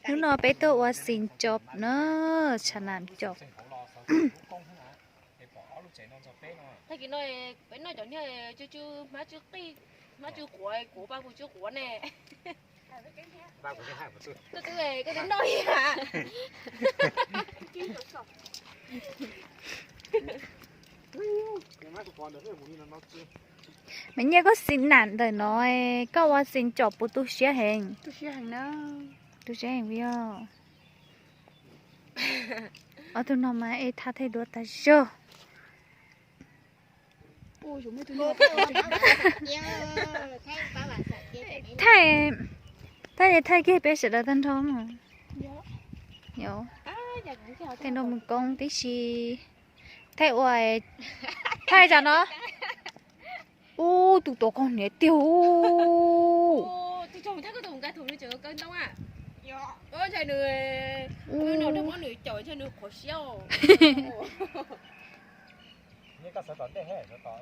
Hnub no peb tuaj ua xis cos na, tshav nam cos. Tag kis no peb noj cov niag tsw tsw hmab tsw qij, hmab tsw quav, kuv pab kuv tsw quav ne. Koj twb noj ib yam. Mas Nyiaj, koj xis nam ntawm no, koj ua xis cos puas tu siab heev? Tu siab heev li os. Ob tug no mas ej thaj thaij duab tag zog. Thaij, thaij, thaij kiag peb sawv daws tag nrho mas. Thaij nrog mus koob tib si. Thaij ua, thaij tsam no. Ub, tus tuav koj niam tiag ub.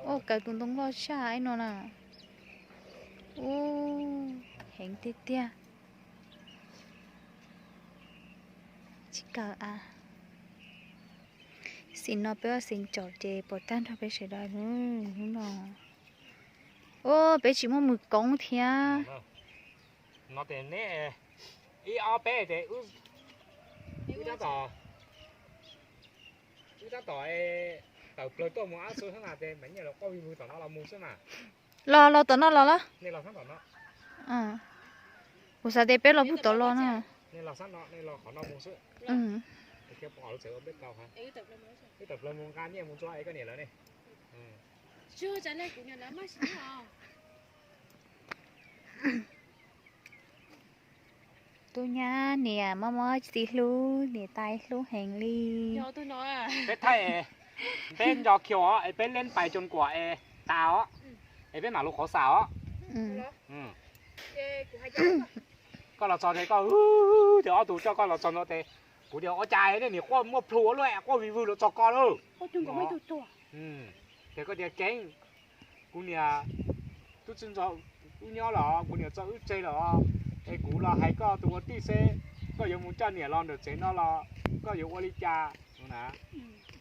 Ua kaw tus ntoo loj tshaj ib no na. Ub, heev tiag tiag. Tsis kawg a. Xis no peb ua xis cos ces pom tag nrho peb sawv daws hnub no. Ub, peb tsis muaj mus koob thiab. No ces neb ib ob peb ces wb tab tom, wb tab tom tawm plawg tuaj mus ab xwb xwb na ces Maiv Nyiaj los quaj vig vwg tom no los mus xwb mas. Los los tom no los los. Kuv xav tias peb los pug tom los na. Nej los xab no, nej los qhov no mus xwb. Thiab pom lub tsev ua peb tau ha. Wb tawm plawg mus nqa nyiaj mus ntxua es koj niam lawv ne. Tub nyab niam mob mob txiv hlub, niam tais hlub heev li. Peb thaij, peb nco khiu os, es peb leej pais coos kuam es tas os, es peb mam lug qhov xav os. Koj los txog ces koj, ces ob tug coj koj los txog ntua ces kuv tias ua cas nej niam quaj muaj plhu ua luaj, quaj vig vwg los txog koj lawm. Ces koj tias Keeb, kuv niam tub tsi nrog wb nyob los, kuv niam tso wb tseg los, es kuv los hais koj tus ua tij seb koj yuav mus coj niam los ntawm tsev no los koj yuav ua li cas na.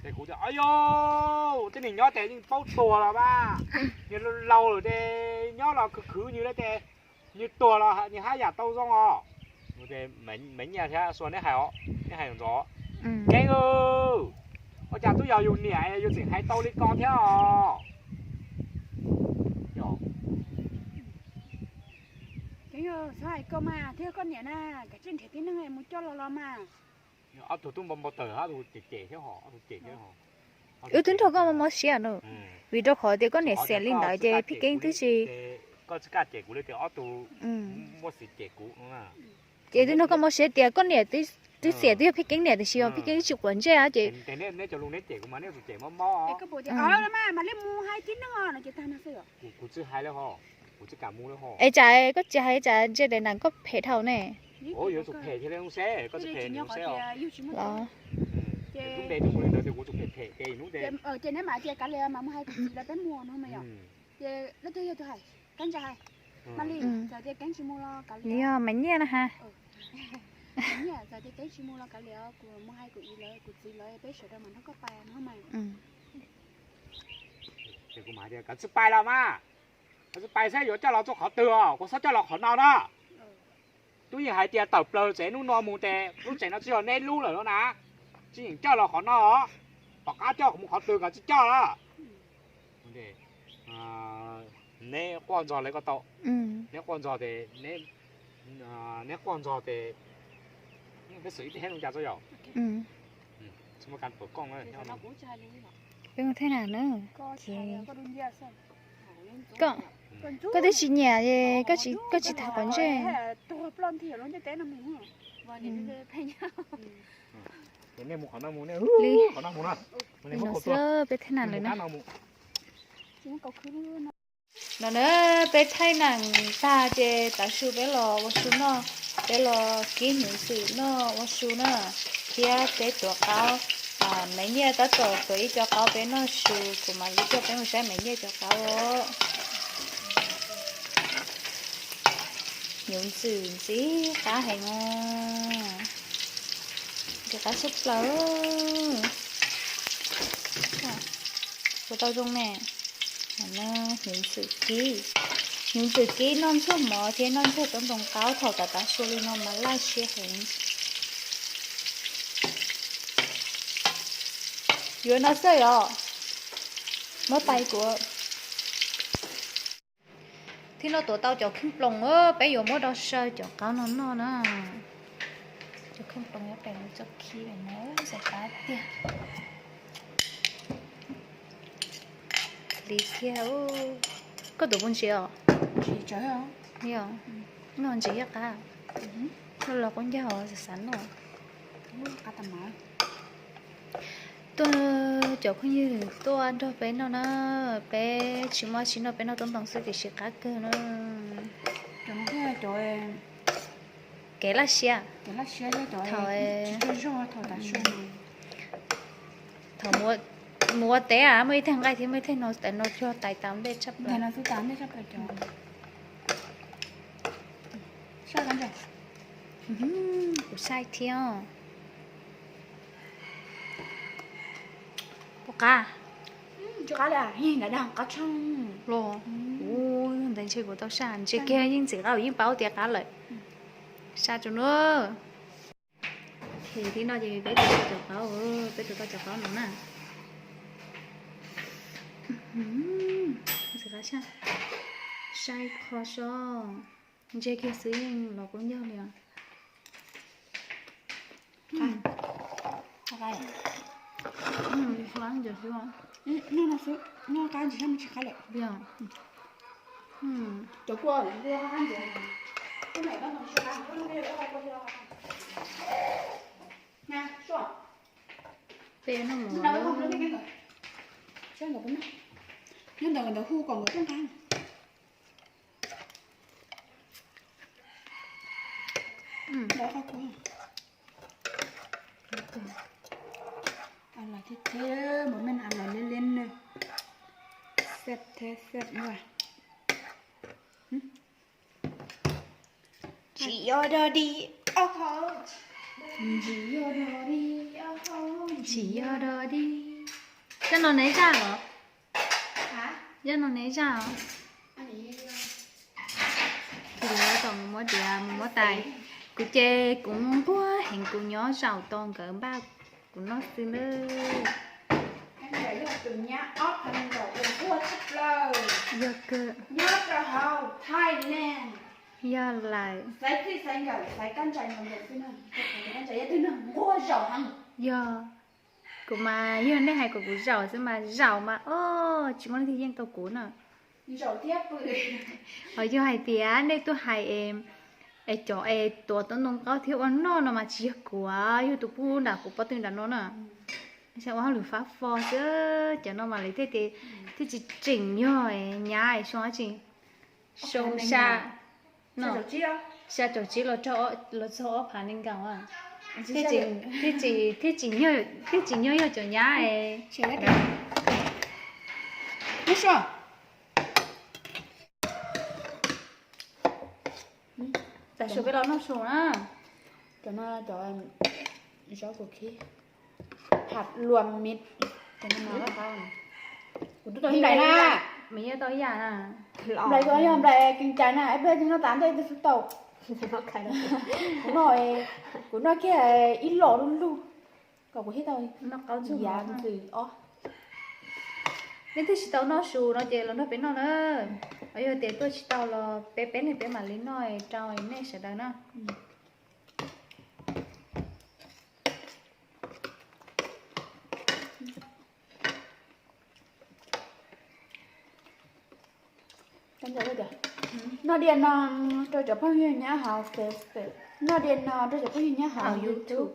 Ces kuv tias, o yau, tej niag nyob ces yeej paub tuag los mas, niag laus lawm ces nyob los khwv khwv nws lawm ces nws tuag los nws haj yam tau zoo os. Maiv Nyiaj thiab Sua neb hais os, neb hais ntxov. Keeb, ua cas twb yog yus niam yus tseem hais tau li ko thiab os. Keeb, txhob hais koj mas thiab koj niam na, kav tsij nrhiav tib neeg mus coj los los mas. Ob tug tub npau npau taws, ob tug cem cem thiab ho, ob tug cem thiab ho. Wb twb nrog koj mob mob siab no, vim rau qhov tias koj niam xiam li ntawd ces Phij Keeb twb tsis Koj tsis kaj cem kuv li tias ob tug muaj xiv cem kuv. Ces twb nrog koj mob siab tias koj niam twb xiam twb yog Phij Keeb niam tiam sis Phij Keeb tsis quav ntsej ces. Neb cov lus neb cem kuv mas neb tsuas cem mob mob. Kuv tsis hais li ho, kuv tsis kam mus li ho. Es tsam koj tsis hais tsam ntshe daim nam koj phem dhau ne. Yuav tsum phem thiaj li zoo seb, koj tsis phem li zoo seb os. Lub npe twb mus li ntawd ces kuv tsum phem phem ces hnub ces. Ces neb mam tias kav liam mas mus hais kuv txiv lawv peb mus no mas yom. Ces leej twg yog tus hais, Keeb tsis hais. Mas li, txawm tias Keeb tsis mus los kav liam. Yog Maiv Nyiaj na ha. Nyiaj, txawm tias Keeb tsis mus los kav liam, kuv mus hais kuv txiv lawv, kuv txiv lawv peb sawv daws mas nrog koj pais no mas. Ces kuv mam tias kav tsis pais los mas, kav tsis pais saib yuav coj los txog qhov twg os, kuv txhob coj los qhov no na. Twb yeej hais tias tawm plaws tsev hnub no mus ces lub tsev no tsis yog neb lub lawm no na. Tsis yeem coj los qhov no os, tom qab coj kuv mus qhov twg kav tsis coj lawm. Neb quaj ntxog li ko tau, neb quaj ntxog ces, neb quaj ntxog ces peb xwm ib teg thiab zoo cas txo yom. Tsis muaj kas pawv kooj. Peb mus thaj nam na. Koj twb tsis nyiam, koj tsis tag quav ntsej. Li no xwb peb thaj nam lawm na. No na, peb thaij nam tag ces tav su peb los ua su noj, peb los kib hnyuv ntxwm noj ua su na, thiab peb tuav qaub. Maiv Nyiaj tab tom tuav ib co qaub peb noj su, kuv mam li coj peb mus saib Maiv Nyiaj cov qaub os. Hnyuv ntxwm ntxim qab heev os. Qab tshaj plaws. Ua tau zoo ne. Hnyuv ntxwm kib, hnyuv ntxwm kib noj ntxuag mov thiab noj ntxuag tub ntoo qaub thaum kav tav su li no mas laj siab heev. Yuav no xwb os. Muab tais kuv. Thiab no tuav tau cov kheej ploos, peb yuav muab do saw cov qaub no noj na. Cov kheej ploos nyob pem lub txoj khib no, xav qab tiag. Li thiab. Koj tuav puas ntsim os? Noj ntsim thiab qab. Noj los qub ncaug xav xav noj. Tuaj, cov phooj ywg tuaj nrog peb noj na, peb tsis muaj tsis noj, peb noj tub ntoo xwb tiam sis qab kawg na. Kev laj siab. Thaum mus ua teb muaj ib teg nqaij thiab muaj ib teg no, tais no cog tais tas ntej tshaj plaws. Kuv saib thiab. Puas qab? Los, ntawd ntshe kuv tau saj, ntshe kiag yeej ntxim qab, yeej paub tias qab lawm. Saj tso na. Ces li no ces peb tuav tau cov qaub, peb tuav tau cov qaub no na. Saib qho so, ntshe kiag xwb yeej los qub ncaug li os. Peb noj mov. Nyob ntawd ntawd hu kom nkawd tuaj nqa. Ntawd qhov kuv. Los thiab thiab, mov me a los liab liab ne. Xab thiab xab ua. Tsis yog dog dig, tsis yog dog dig, tsis yog dog dig. Cov no neb zaj los? Cov no neb zaj os? Kuv tom mus muab diav mus muab tais. Kuv ces kuv nquag heev, kuv nyob zaum tau nkawd npaj kuv noj xwb nawb. Yog kawg. Yog lawm. Yog, kuv mas yog nej hais kom kuv zaum xwb mas zaum mas, o, tsis muaj leej twg yeej tau kuv na. Ho yog hais tias nej tuaj hais es cov es tuav tau ntoo qaub thiab ua noj no mas tsis yog kuv, yog tus pub nram kuv pob tw nram no na. Ua hauj lwm fab fo xwb, cov no mas lawv thiaj tsis tseem yog nyab xyoo dab tsi, xyoo xya, xya caum tsib los txog ob phav nees nkaum. Thiaj tsis, thiaj tsis nyuag yog cov nyab. Tam sim peb los noj su na. Cov no cov zaub kuv khib, hab lua mib. Kuv twb tau ib nplais na. Nplais kuv yog nplais kees cai na, ib pliag twg noj tas ntej twg xub tau. Kuv noj, kuv noj kiag ib los lub lug kom kuv thiaj tau yav ntxwv os. Nej twb tsis tau noj su no ces los nrog peb noj na. Yog tias tuaj tsis tau los peb peb leeg peb mam li noj rau nej sawv daws na. Noj diav no rau cov phooj ywg nyob hauv Facebook, noj diav no rau cov phooj ywg nyob hauv YouTube.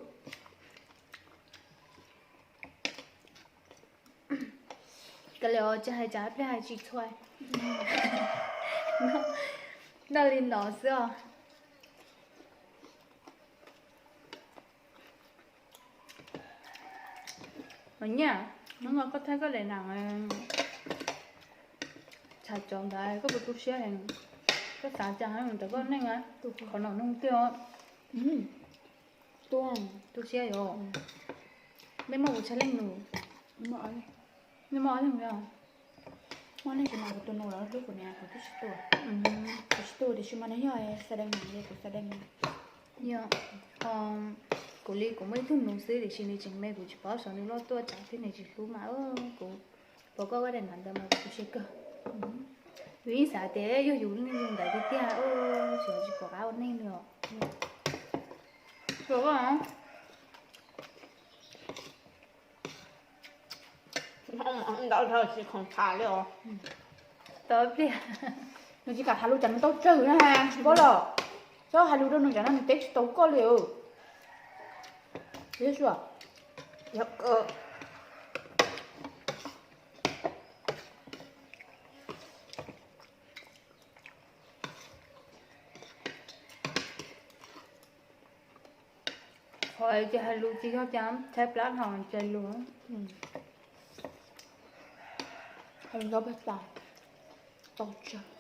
Kav liam, tsis hais cas, ib pliag hais tsis txhua. Noj li no xwb os. Nyiaj, hnub no koj thaij koj daim nas, txhais cov ntawd koj puas tu siab, koj xav cas rau koj neej, qhov no nug tiag. Tuaj, tu siab yom. Nej muaj kuv txhaj leej nus? Nej muaj ob leeg yom? Muaj leej tsis mas kuv tus nus los hlub kuv niam, kuv twb tsis tuaj. Kuv tsis tuaj tiam sis mas nws yog xa dee mas li kuv xa dee. Yog, kuv li kuv muaj ib tug nus xwb tiam sis nws tseem me kuv tsis paub xyov nws loj tuaj tsam thiab nws tsis hlub mas kuv pom koj ua daim ntaub ntawv mas kuv tu siab kawg. Yus yeej xav tias yog yus leej yus ntawd tiag tiag, xyov tsis pom qab ua neej li os. Ntau dhau tsis khoom tham li os. Tau ib pliag. Nws tsis kam tham lus cas nws tau tsawg na, paub los. Txhob hais lus rau nws tsam no nws teb tsis tau koj li. Yog, qhov ces hais lus tsis yog cas, tshaib plab hos tsawg lus. Hais lus tau pag tas, tau tsawg.